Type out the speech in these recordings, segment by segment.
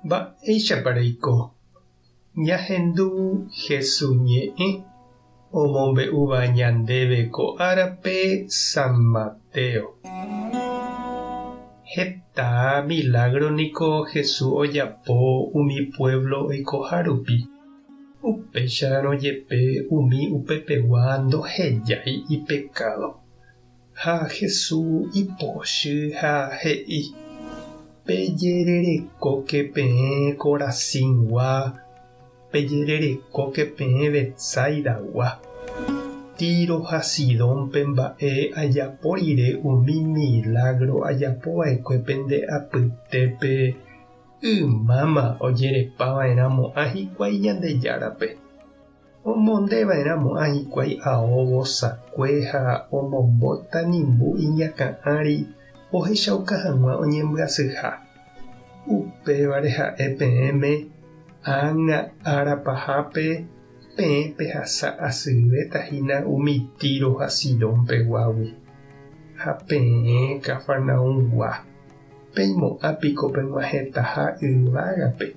Mba'éichapa reiko? Ñahendu Hesu ñe'ẽ omombe'úva ñandéve ko árape San Mateo. Heta milágro niko Hesu ojapo umi puévlo oikoha rupi. Upéicharõ jepe umi upepegua ndohejái ipekádo. Ha Hesu ipochy ha he'i, Pejererekóke peẽ Corazingua, pejererekóke peẽ Betsaidagua. Tiro ha Sidónpe mba'e ajapo rire umi milágro ajapo va'ekue pende apytépe, ymáma ojerepa va'erã mo'ã hikuái Ñandejárape. Omonde va'erã mo'ã hikuái ao vosakue ha omombo tanimbu iñakã ári ohechauka hag̃ua oñembyasyha. Upévare ha'e peẽme, ág̃a ára pahápe peẽ pehasa asyvéta hína umi Tiro ha Sidón peguágui. Ha peẽ Cafarnaumgua, peimo'ã piko peg̃uahẽtaha yvágape?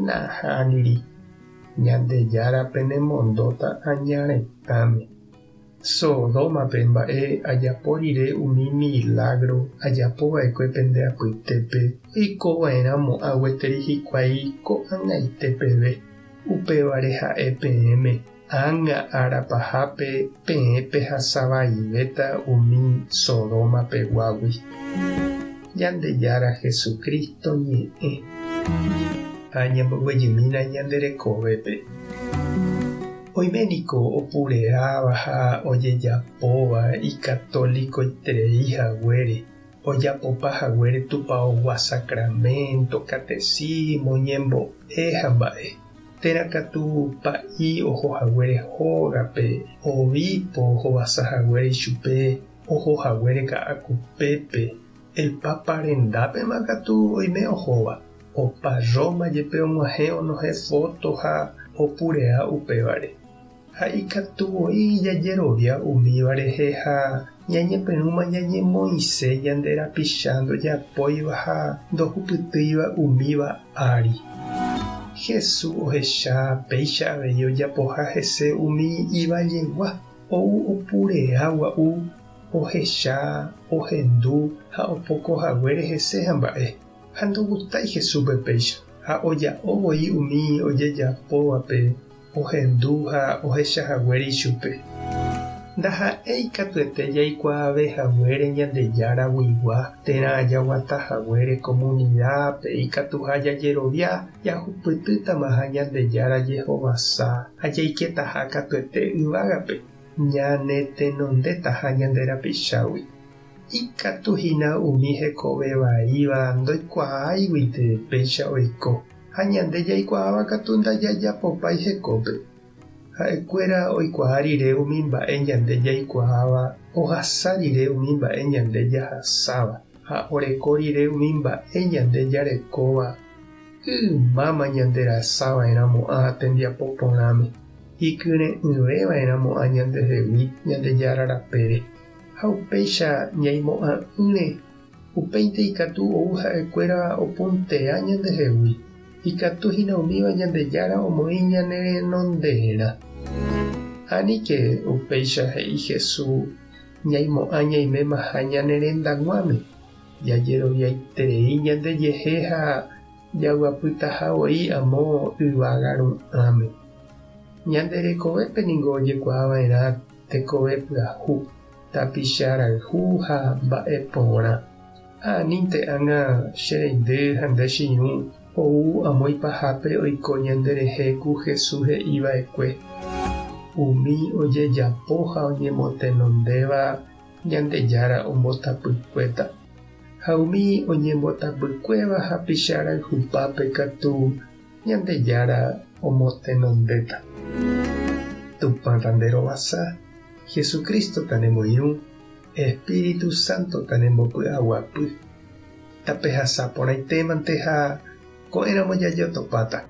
Nahániri. Ñandejára penemondóta aña retãme. Sodómape mba'e ajapo rire umi milágro ajapo va'ekue pende apytépe, oiko va'erã mo'ã gueteri hikuái ko'ag̃aite peve. Upévare ha'e peẽme, ág̃a ára pahápe peẽ pehasa vaivéta umi Sodoma peguágui. Ñandejára Jesucristo ñe'ẽ. Ha ñamboguejymína ñande rekovépe. Oime niko opureáva ha ojejapóva ikatolikoiterei haguére, ojapopa haguére tupaogua sacramento, catecismo, ñembo'e ha mba'e. Térã katu pa'i oho haguére hógape, obispo ohovasa haguére ichupe, oho haguére ka'akupépe, el Papa rendápema katu oime ohóva, opa Roma jepe og̃uahẽ onohẽ fóto ha opurea upévare. Ha ikatu voi jajerovia umíva rehe ha ñañepyrũma ñañemoĩse ñande rapicha ndojapóiva ha ndohupytýiva umíva ári. Jesús ohecha péicha avei ojapoha hese umi ivallegua, ou opurea gua'u, ohecha, ohendu ha opoko haguére hese ha mba'e. Ha ndogustái Jesúspe péicha, ha oja'o voi umi ojejapóvape ohendu ha ohecha haguére ichupe. Ndaha'éi katuete jaikuaave haguére Ñandejára guigua térã jaguata haguére komunidápe ikatuha jajerovia jahupytýtamaha Ñandejára jehovasa ha jaiketaha katuete yvágape, ñanetenondétaha ñande rapichágui. Ikatu hína umi hekove vaíva ndoikuaáiguinte péicha oiko. Ha ñande jaikuaáva katu ndajajapopái hekópe. Ha'ekuéra oikuaa rire umi mba'e ñande jaikuaáva, ohasa rire umi mba'e ñande jahasáva, ha oreko rire umi mba'e ñande jarekóva, ymáma ñanderasava'erãmo'ã tembiapo porãme, ikyre'ỹveva'erãmo'ã ñandehegui Ñandejára rapére. Ha upéicha ñaimo'ã'ỹre Upéinte ikatu ou ha'ekuéra opuntea ñandehegui, ikatu hína umíva Ñandejára omoĩ ñane renonderã. Aníke upéicha he'i Jesús ñaimo'ã ñaimémaha ñane rendag̃uáme, jajeroviaiterei ñandejehe ha jaguapytaha voi amo yvága ru'ãme. Ñande rekovépe ningo ojekuaa va'erã tekove pyahu. Tapicha rayhu ha mba'e porã. Ha anínte ág̃a che reindy ha nde che irũ ou amo ipahápe oiko ñande rehe ku Jesús he'i va'ekue, Umi ojejapo ha oñemotenondéva Ñandejára ombotapykuéta, ha umi oñembotapykuéva hapicha rayhupápe katu Ñandejára omotenondéta. Tupã tanderovasa, Jesucristo tanemoirũ, Espíritu Santo tanembopy'aguapy. Tapehasa porãitémante ha ko'ẽramo jajotopáta.